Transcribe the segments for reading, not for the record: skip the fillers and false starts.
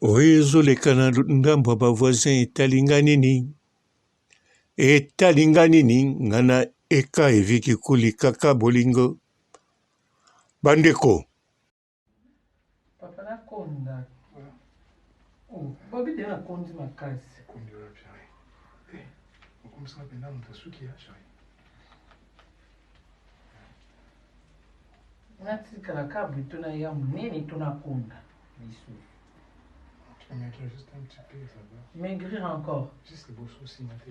Oyo ezoleka na ndambo ya ba voisin etali nga nini? Etali nga nini? Nga na eka eviki kuli kaka bolingo. Bandeko. Papa nakonda. Oh, Bobi de nakondi makasi. Kondi wapi chérie? Eh, okomisaka mpenza moto asuki ya chérie. Natikala ka boye to naya monene to nakonda lisusu. Tu peux maigrir juste un petit peu, ça va. Maigrir encore. Juste liboso nsima te.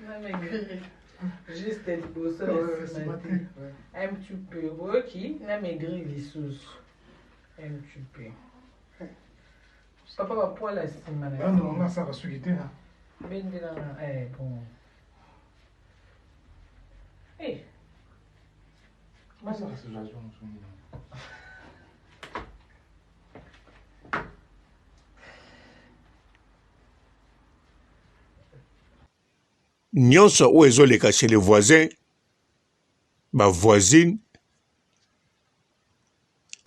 Na maigrir juste liboso na nsima te. Un petit peu. Oyoki na maigrir lisusu. Un petit peu. Papa ba poil ya nsima na. Bana nga asaka suki te. Bendela nga eh bon. Eh. Nyonso oyo ezoleka chez les voisins, ba voisines,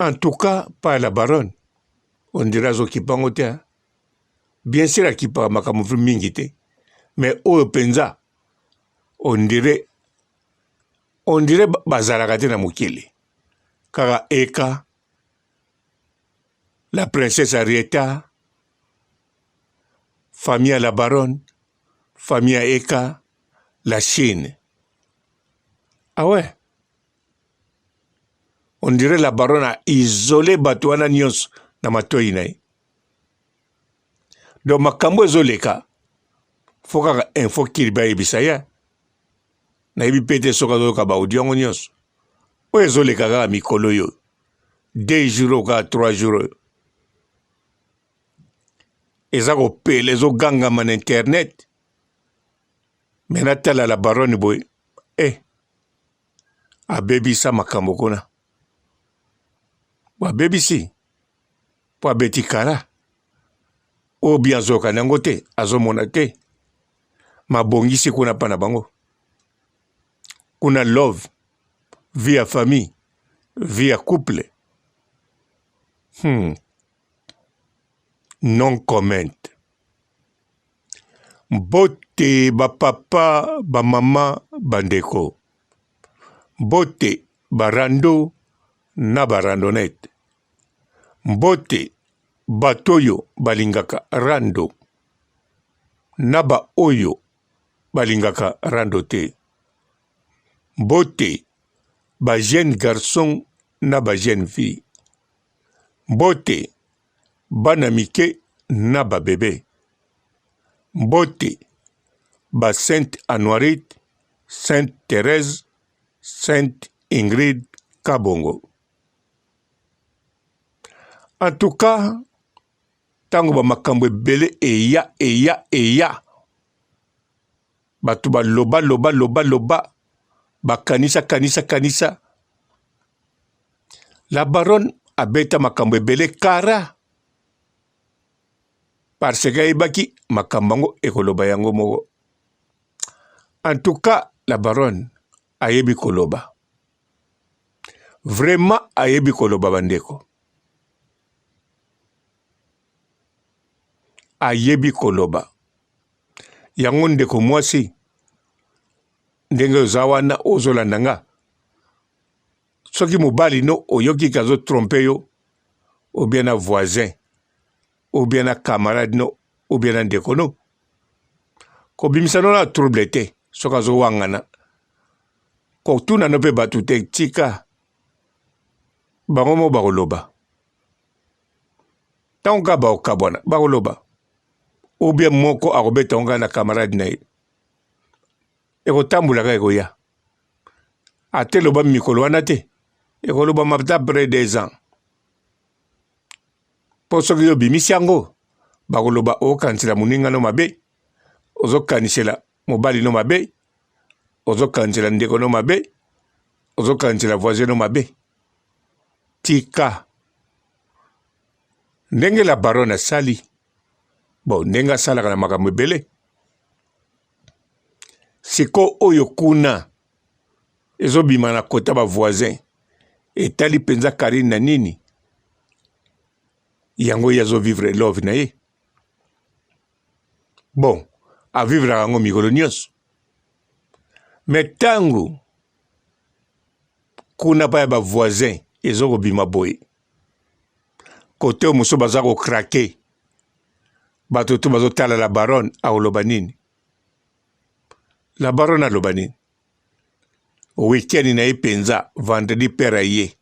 en tout cas pas la baronne, on dirait azokipa yango te. Bien sûr akipaka makambo mingi te, mais oyo mpenza on dirait on dirait bazalaka te na mokili kaka eka la princesse Arieta famille ya la baronne famille ya eka la Chine ah ouais on dirait la baronne a isole bato wana nyonso na matoi na ye donc makambo ezoleka fo kaka info kirbi ayebisa ye nayebi mpe te soki azoyoka ba audio yango nyonso oyo ezoleka kaka mikolo oyo deux jours oyo kaka trois jours oyo eza kopela ezogangama na internet me natala la baronne boye eh abebisa makambo kuna abebisi mpo abeti kara oyo bien azoyoka na yango te azomona te mabongisi kuna mpa na bango kuna love vie ya famille vie ya couple hmm. non comment mbote bapapa bamama bandeko mbote barando na barandonete Mbote bato oyo balingaka rando na ba oyo balingaka rando te. Mbote ba jeunes garçons na ba jeunes filles. Mbote bana mike na ba bebe. Mbote ba Sainte Anuarite, Sainte Therèse, Sainte Ingrid Kabongo. En tout cas, ntango bamakambo ebele eya eya eya, bato baloba loba loba loba, bakanisa kanisa kanisa. La baronne abeta makambo ebele kara parce que ayebaki makambo yango ekoloba yango moko. En tout cas, la baronne ayebi koloba. Vraiment ayebi koloba bandeko. Ayebi koloba. Yango ndeko mwasi ndenge oza wana ozolanda nga soki mobali no oyoki ke azo trompe yo ou bien na voisin ou bien na camarade no ou bien na ndeko no kobimisa no na trouble te soki azowangana kotuna no mpe bato te tika bango mo bakoloba ntango kaka bakokabwana bakoloba ou bien moko akobeta ngo kaka na camarade na ye ekotambola kaka ekoya ata elobami mikolo wana te ekolobama ata après deux ans mpo soki yo obimisi yango bakoloba okanisela moninga no mabe ozokanisela mobali no mabe ozokanisela ndeko no mabe ozokanisela voisin no mabe tika ndenge la baronne asali bon ndenge asalaka na makambo ebele siko oyo kuna ezobima na kota ba voisin etali mpenza Karine na nini? Yango ye azo vivre love na ye. Bon, avivraka yango mikolo nyonso. Mais tango kuna pa ya ba voisin ezo kobima boye, kote oyo mosusu baza ko craquer, bato tout bazotala la baronne akoloba nini? La baronne aloba nini? Week-end na ye penza vendredi père aye.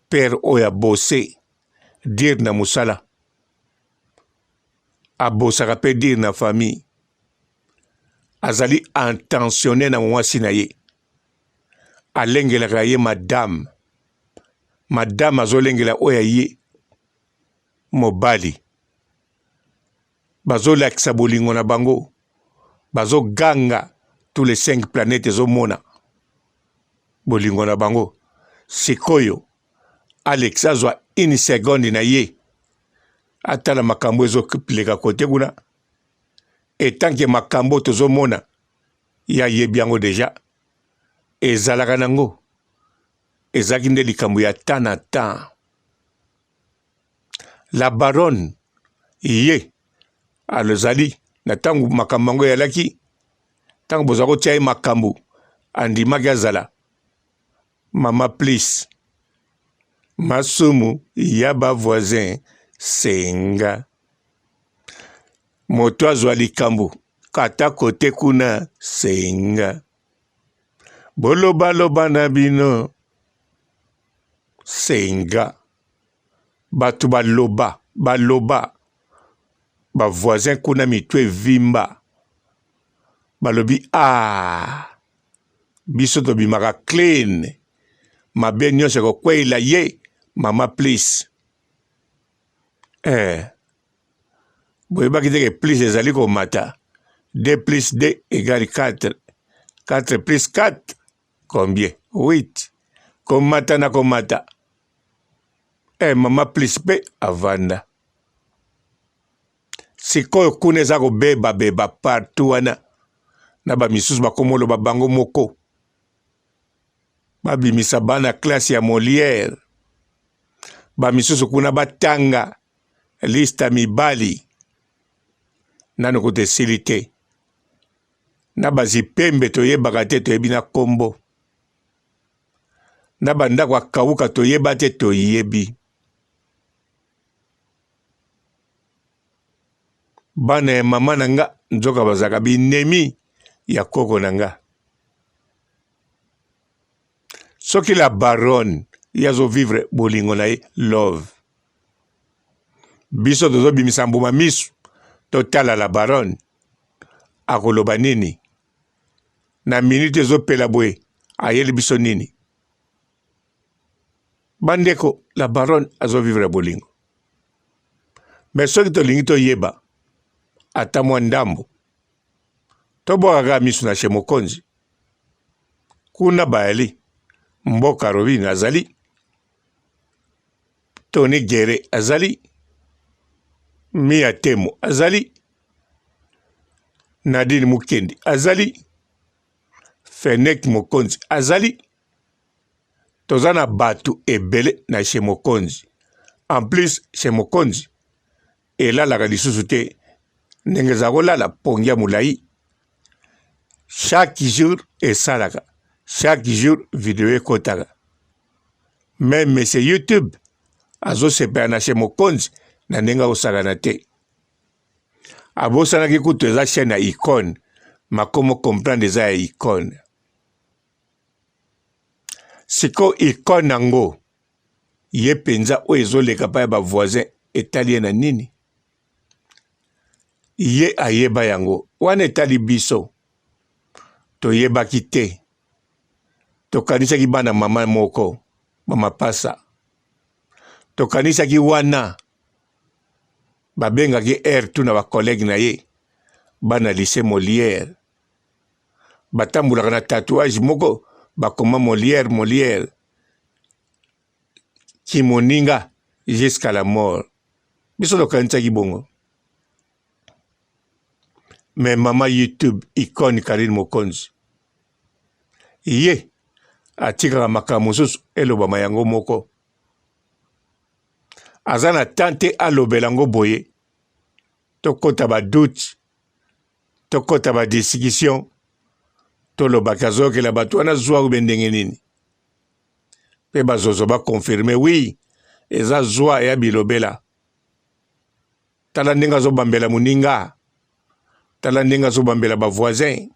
Père oyo abose dire na musala, abosaka pe dire na famille, azali attentionne na mwasi na ye, alengelaka ye madame, madame azolengela oyo ya ye mobali, bazolakisa bolingo na bango, bazoganga tous les 5 planètes ezomona bolingo na bango. Sikoyo Alex azwa une seconde na ye atala makambo ezoleka kote kuna, etant que makambo tozomona ye ayebi yango deja, ezalaka nango ezalaki nde likambo ya temps na temps. La baronne ye alozali na ntango makambo yango eyalaki, ntango boza kotia ye makambo, andimaki azala mama please. Masumu ya ba voisin senga moto azwa likambo kata kote kuna senga bolobaloba na bino senga bato baloba baloba ba voisin kuna mitu evimba balobi ah biso tobimaka clean mabe nyonso ekokweyela ye mama please eh boyebaki te ke plus ezali komata 2 plus 2 égale 4 4 plus 4 combien 8 komata na komata eh mama plus mpe avanda sikoyo kuna eza kobeba beba partout wana na bamisusu bakomoloba bango moko babimisa bana classe ya Molière bamisusu kuna batanga liste ya mibali nano kutu esili te na bazipembe toyebaka te toyebi na kombo na bandako ya kauka toyeba te toyebi bana ya mama na nga nzoka bazalaka binemi ya koko na nga soki la baronne ye azo vivre bolingo na ye love biso tozobimisa mbuma misu totala la baronne akoloba nini na minute ezopela boye ayeli biso nini bandeko la baronne azo vivre bolingo me soki tolingi toyeba ata mwa ndambo tobwaka kaka miso na chez mokonzi kuna bayali mboka robin azali tony gere azali mia temo azali nadine mukendi azali fenek mokonzi azali toza na batu ebele na chez mokonzi en plus chez mokonzi elalaka lisusu te ndenge eza kolala pongi ya molayi chaque jour esalaka chaque jour video ekotaka meme monsieur youtube azosepela na chez mokonzi na ndenge akosakana te abosanaki kutu eza chaîne ya icone makomo comprendre eza ya icone Sikoyo icone yango ye penza oyo ezoleka pa ya ba voisin etali ye na nini? Ye ayeba yango wana etali biso toyebaki te tokanisaki bana mama moko ba mapasa tokanisaki wana babengaki heure tout na ba collègue na ye bana lycée Molière batambolaka na tatouage moko bakoma Molière Molière kimoninga jusqu'à la mort biso tokanisaki bongo mais mama YouTube icone Karine Mokonzi ye atikaka makambo mosusu elobama yango moko. Aza na temps te alobela yango boye. Tokota ba doute, tokota ba discussion, tolobaka azoyokela bato wana zuwa ube ndenge nini. Pe bazozo ba confirmer oui, eza zuwa ya bilobela. Tala ndenge azobambela moninga, tala ndenge azobambela ba voisin.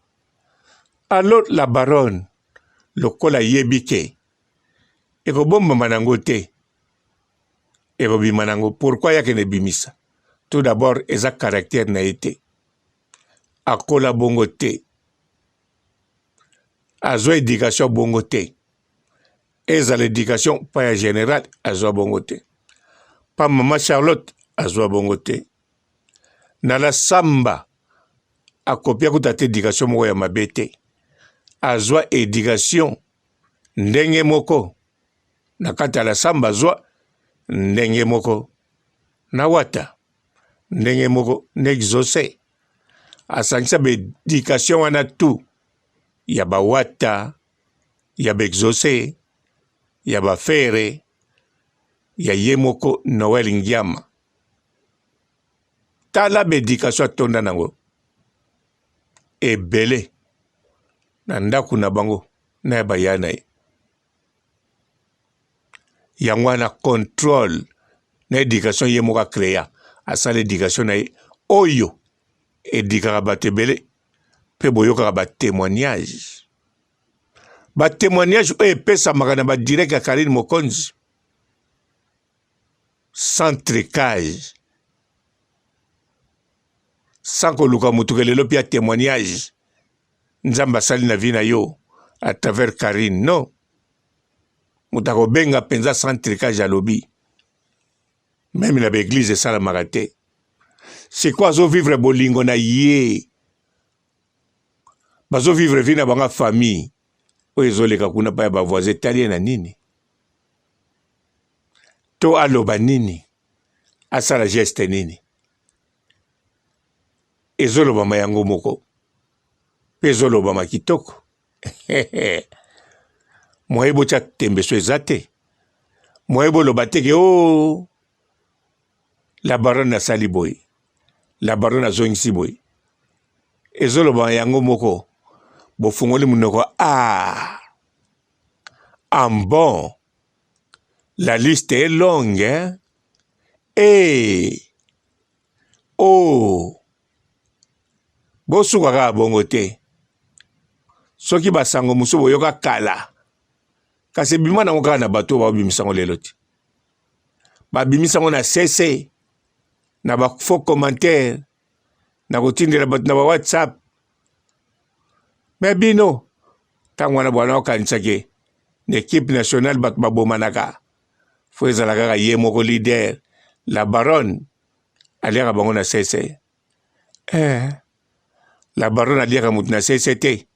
Alors la baronne lokola ayebi ke ekobombama nango te, ekobima nango, pourquoi ye akende bimisa? Tout d'abord eza caractère na ye te, akola bongo te, azwa education bongo te. Ezala education pa ya general azwa bongo te, pa mama Charlotte azwa bongo te, na la samba akopia kuta te education moko ya mabe te, azwa education ndenge moko na kati ya la samba, azwa ndenge moko na wata, ndenge moko na exauce, asangisa ba education wana tout ya ba wata, ya ba exauce, ya ba ferre, ya ye moko Noël Ngiama. Tala ba education atonda nango ebele na ndako na bango na ya baya na ye. Yango wana controle na education ye moko acrea, asala education na ye oyo edikaka bato ebele mpe boyokaka ba temoignage, ba temoignage oyo epesamaka na ba direct ya Carine Mokonzi sans tricage, sans koluka moto ke lelo pia temoignage Nzambe asali na vie na yo à travers Carine. Non, moto akobenga mpenza sans tricage alobi meme na ba eglise esalamaka te. Sikoyo azo vivre bolingo na ye, bazo vivre vie na bango famille oyo ezoleka kuna pa ya ba voisin etali ye na nini? To aloba nini? Asala geste nini? Ezolobama yango moko pe ezolobama kitoko. Moye botya tembe so eza te. Moye boloba te ke o oh, la baronne asali boye, la baronne azongisi boye. Ezolobama yango moko. Bofungoli monoko ah en bon. La liste est longue hein? Hey! Oh! Bosuka kaka bongo te. Soki basango mosusu boyoka kala, kasi ebima nango kaka na bato oyo babimisa yango lelo te. Babimisa yango na CC, na ba faux commentaire, na kotindela bato na ba WhatsApp. Me bino ntango wana bwana okanisa ke na equipe nationale bato babomanaka, fo ezala kaka ye moko leader la baronne aliaka bango na sese. Eh, la baronne aliaka moto na sese te.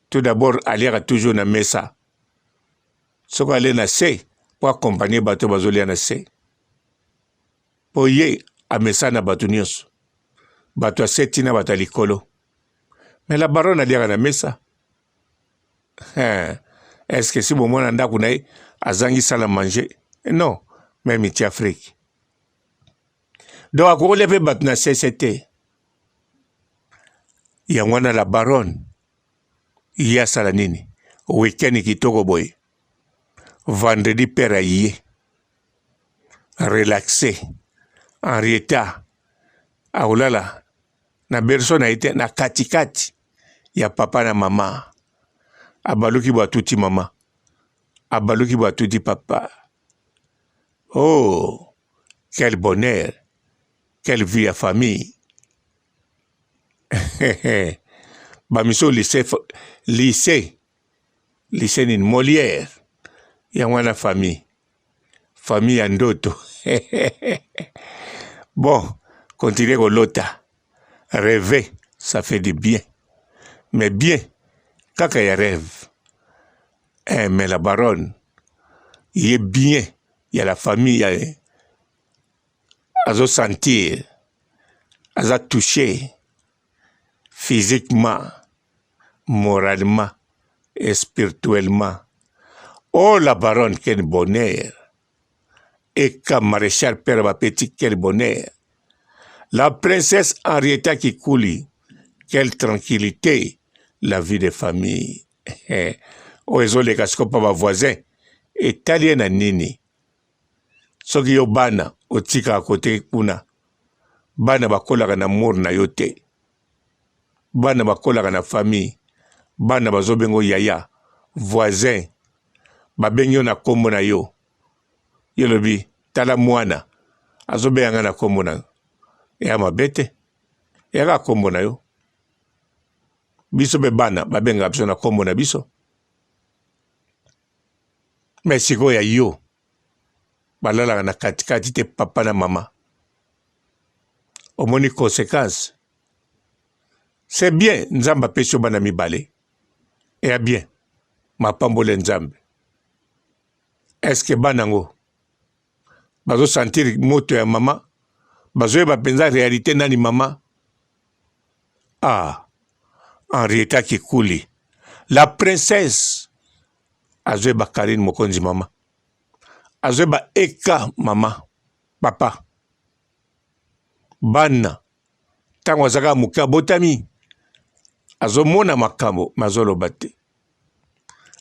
Tout d'abord aliaka toujours na mesa, soki alie na se po accompagne bato bazolia na se, po ye amesana na bato nyonso, bato ya se tina bato ya likolo. Mais la baronne aliaka na mesa. Est-ce que si bomona ndako na ye azangi salle à manger? Non, même ti Afrique. Donc akokolia mpe bato na sese te. Yango wana la baronne ye asala nini? Week-end kitoko boye, vendredi père aye relaxe, Henrietta akolala na berceau na ye te, na katikati ya papa na mama. Abaluki bo atuti mama, abaluki bo atuti papa. Oh, quel bonheur, quelle vie ya famille. Ba miso lycée, lycée, lycée nini, Molière. Yango wana famille, famille ya ndoto. Bon, continuez kolota, rêver, ça fait du bien. Mais bien, kaka ya rêve. Eh, mais la baronne, ye bien ya la famille ya azo sentir, aza touché physiquement, moralement et spirituellement. Oh la baronne, quel bonheur! Eka Maréchal Père ba petit quel bonheur. La princesse Henrietta Kikuli, quelle tranquillité, la vie de famille. Oyo ezoleka sikoyo mpa ba voisin etali ye na nini? Soki yo bana otikaka kote kuna, bana bakolaka na amour na yo te. Bana bakolaka na famille, bana bazobengo yaya, voisin, babengi yo na kombo na yo. Yo lobi tala mwana azobenga nga na kombo na ya mabe te, ya kaka kombo na yo. Biso pe bana babengaka biso na kombo na biso. Mais sikoyo ya yo balalaka na katikati te papa na mama. Omoni consequence? C'est bien Nzambe apesi yo bana mibale. Eya bien. Mapamboli ya Nzambe. Est-ce que bana yango bazo sentir moto ya mama? Bazoyeba mpenza realite nani mama? Ah, Henrietta Kikuli, la princesse azoyeba Karine Mokonzi mama, azoyeba Eka mama, papa. Bana ntango azalaka moke abotami azomona makambo me azoloba te,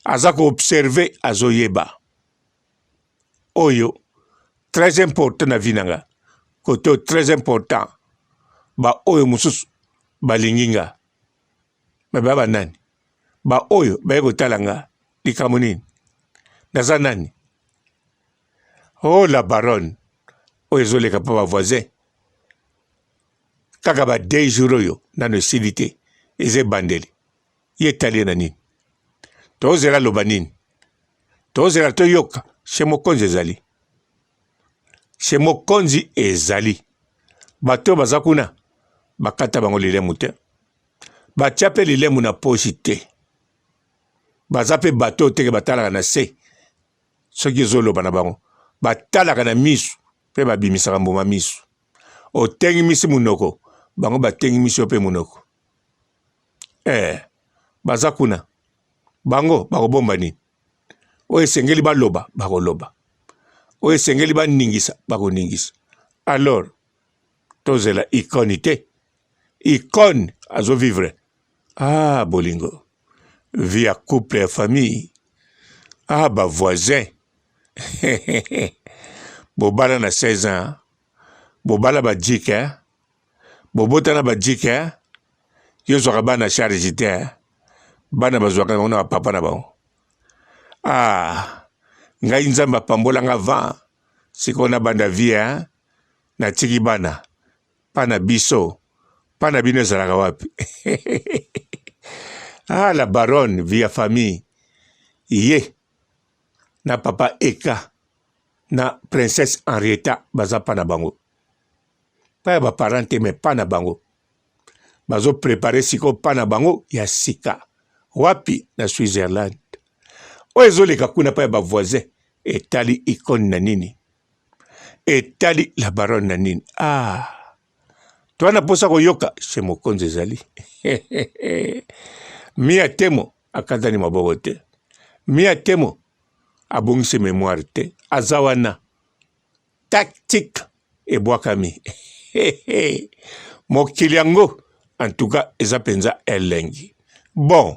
aza koobserve, azoyeba oyo très important na vie na nga kote oyo très important baoyo mosusu balingi nga me ba banani baoyo baye kotala nga likambo nini naza nani oh la baronne oyo ezoleka mpo ba voisin kaka ba deux jours oyo nano esili te eza ebandeli ye etali ye na nini tozela aloba nini tozela toyoka chez mokonzi ezali chez mokonzi ezali bato oyo baza kuna bakata bango lilemu te batya mpe lilemu na poshi te baza mpe bato oyo teke batalaka na se soki ezoloba na bango batalaka na misu mpe babimisaka mbuma misu otengimisi monoko bango batengimisi yo mpe monoko eh, baza kuna bango bakobomba nini oyo esengeli baloba bakoloba oyo esengeli baningisa bakoningisa alors tozela icone te icone azovivre ah bolingo vie ya couple ya famille ah ba voisin bobala na 16 ans bobala ba jike eh? bobota na ba jike eh? yo ozwaka bana charge te eh? Bana bazwaka yango na bapapa na bango ah ngai nzambe apambola nga vent sikoyo nabanda vie eh? Natiki bana pa na biso pa na bino ezalaka wapi ah la baronne vie ya famille ye na papa eka na princesse henrietta baza pa na bango pa ya baparent te mais pa na bango bazo prepare sikoyo pa na bango ya sika wapi na switzerland oyo ezoleka kuna pa ya bavoisin etali icone na nini etali la baronne na nini ah toa na mposa koyoka chez mokonzi ezali mia temo akatani maboko te mia temo abongisi memoire te aza wana tactique ebwakami mokili yango en tout cas eza mpenza elengi bon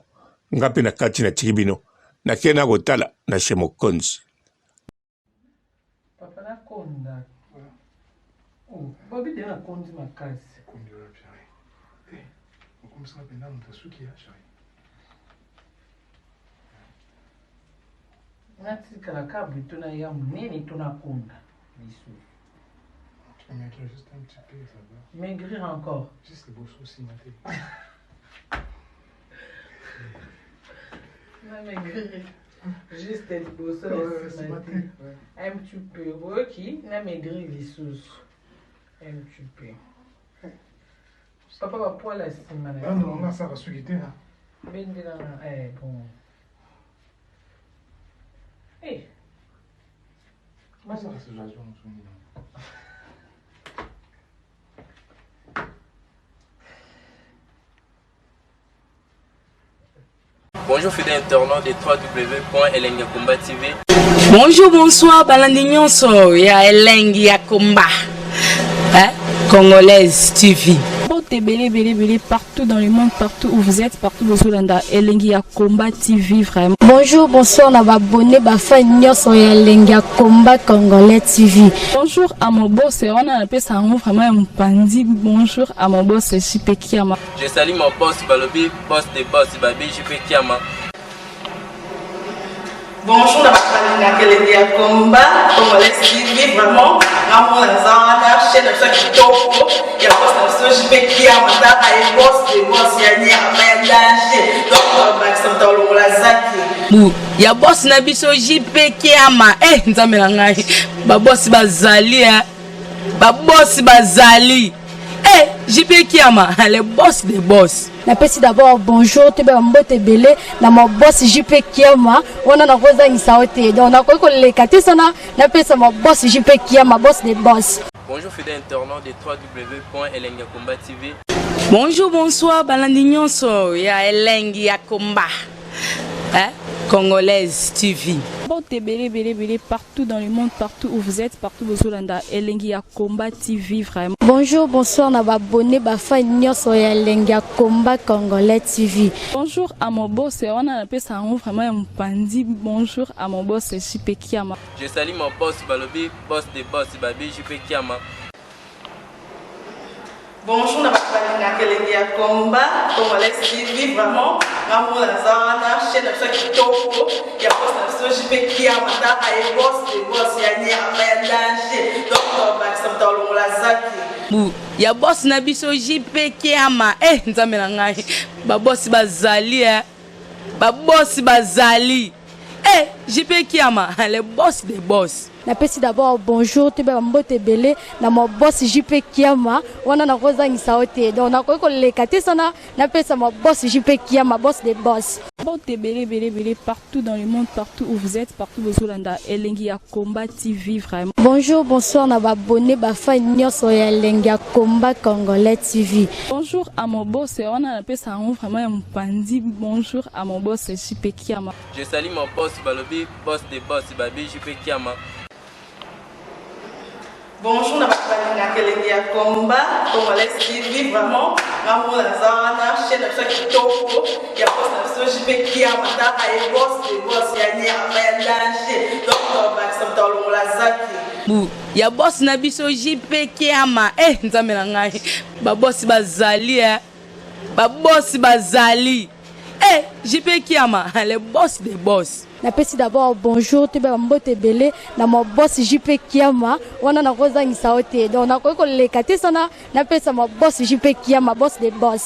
nga mpe na kati natiki bino nakei na kotala na chez mokonzi Papa nakonda. Oh, Bobi de nakondi makasi. Kondi wapi chérie? Eh, okomisaka mpenza moto asuki ya chérie. Natikala ka boye to naya monene to nakonda lisusu. Tu peux maigrir juste un petit peu, ça va. Maigrir encore. Juste liboso nsima te. Na maigrir. Juste liboso na nsima te. Un petit peu. Boyoki na maigrir lisusu. Un petit peu. Papa ba poil ya nsima na. Bana nga asaka suki te na. Bendela na eh bon. Eh. Masaka situation mosusu. Bonjour fidèles internautes de www.elengiyakomba TV. Bonjour, bonsoir, balandi nyonso ya Elengi ya Komba. Hein? Congolaise TV. Mbote ebele ebele ebele partout dans le monde, partout où vous êtes, partout bozolanda Elengi ya Combat TV vraiment. Bonjour, bonsoir na ba abonné ba fan nyonso ya Elengi ya Combat Congolais TV. Bonjour à mon boss, wana napesa yango vraiment ya mopanzi. Bonjour à mon boss JP Kiama. Je salue mon boss Balobi, boss des boss Babi JP Kiama. Bonjour na bato balingaka elengi ya combat congolais TV vraiment ngamona naza wana chaîne na biso ya kitoko ya boss na biso JP Kiama taka ye boss de boss ya nyama ya danger donc bakisa moto alongola zaki bu ya boss na biso JP Kiama eh nzambe na ngai ba boss bazali eh ba boss bazali eh JP Kiama le boss de boss. Napesi d'abord bonjour toyeba mbote ebele na ma boss JP Kiama wana nakozangisa yo te donc nakoki koleka te sana napesa ma boss JP Kiama boss de boss. Bonjour fidèles internautes de www.elengiyakomba TV. Bonjour, bonsoir, balandi nyonso ya Elengi ya Komba. Hein? Congolaise TV. Mbote ebele ebele ebele partout dans le monde, partout où vous êtes, partout bozolanda Elengi ya Combat TV vraiment. Bonjour, bonsoir na ba abonné ba fan nyonso ya Elengi ya Combat Congolais TV. Bonjour à mon boss, wana napesa yango vraiment ya mopanzi. Bonjour à mon boss JP Kiama. Je salue mon boss Balobi, boss des boss Babi JP Kiama. Bonjour na bato balingaka elengi ya combat congolais TV vraiment ngamona naza wana chaîne na biso ya kitoko ya boss na biso JP Kiama taka ye boss de boss ya nyama ya danger donc bakisa moto alongola zaki bu ya boss na biso JP Kiama eh nzambe na ngai ba boss bazali eh ba boss bazali eh JP Kiama le boss de boss. Napesi d'abord bonjour toyeba mbote ebele na ma boss JP Kiama wana nakozangisa yo te donc nakoki koleka te sana napesa ma boss JP Kiama boss de boss. Mbote ebele ebele ebele partout dans le monde, partout où vous êtes, partout bozolanda Elengi ya Combat TV vraiment. Bonjour, bonsoir na ba abonné ba fan nyonso ya Elengi ya Combat Congolais TV. Bonjour à mon boss, wana napesa yango vraiment ya mopanzi. Bonjour à mon boss JP Kiama. Je salue mon boss Balobi, boss des boss Babi JP Kiama. Bonjour na bato balingaka elengi ya combat congolais TV vraiment ngamona naza wana chaîne na biso ya kitoko ya boss na biso JP Kiama taka ye boss de boss ya nyama ya danger donc bakisa moto alongola zaki bu ya boss na biso JP Kiama eh nzambe na ngai ba boss bazali eh ba boss bazali eh JP Kiama le boss de boss. Napesi d'abord bonjour toyeba mbote ebele na ma boss JP Kiama wana nakozangisa yo te donc nakoki koleka te sana napesa ma boss JP Kiama boss de boss.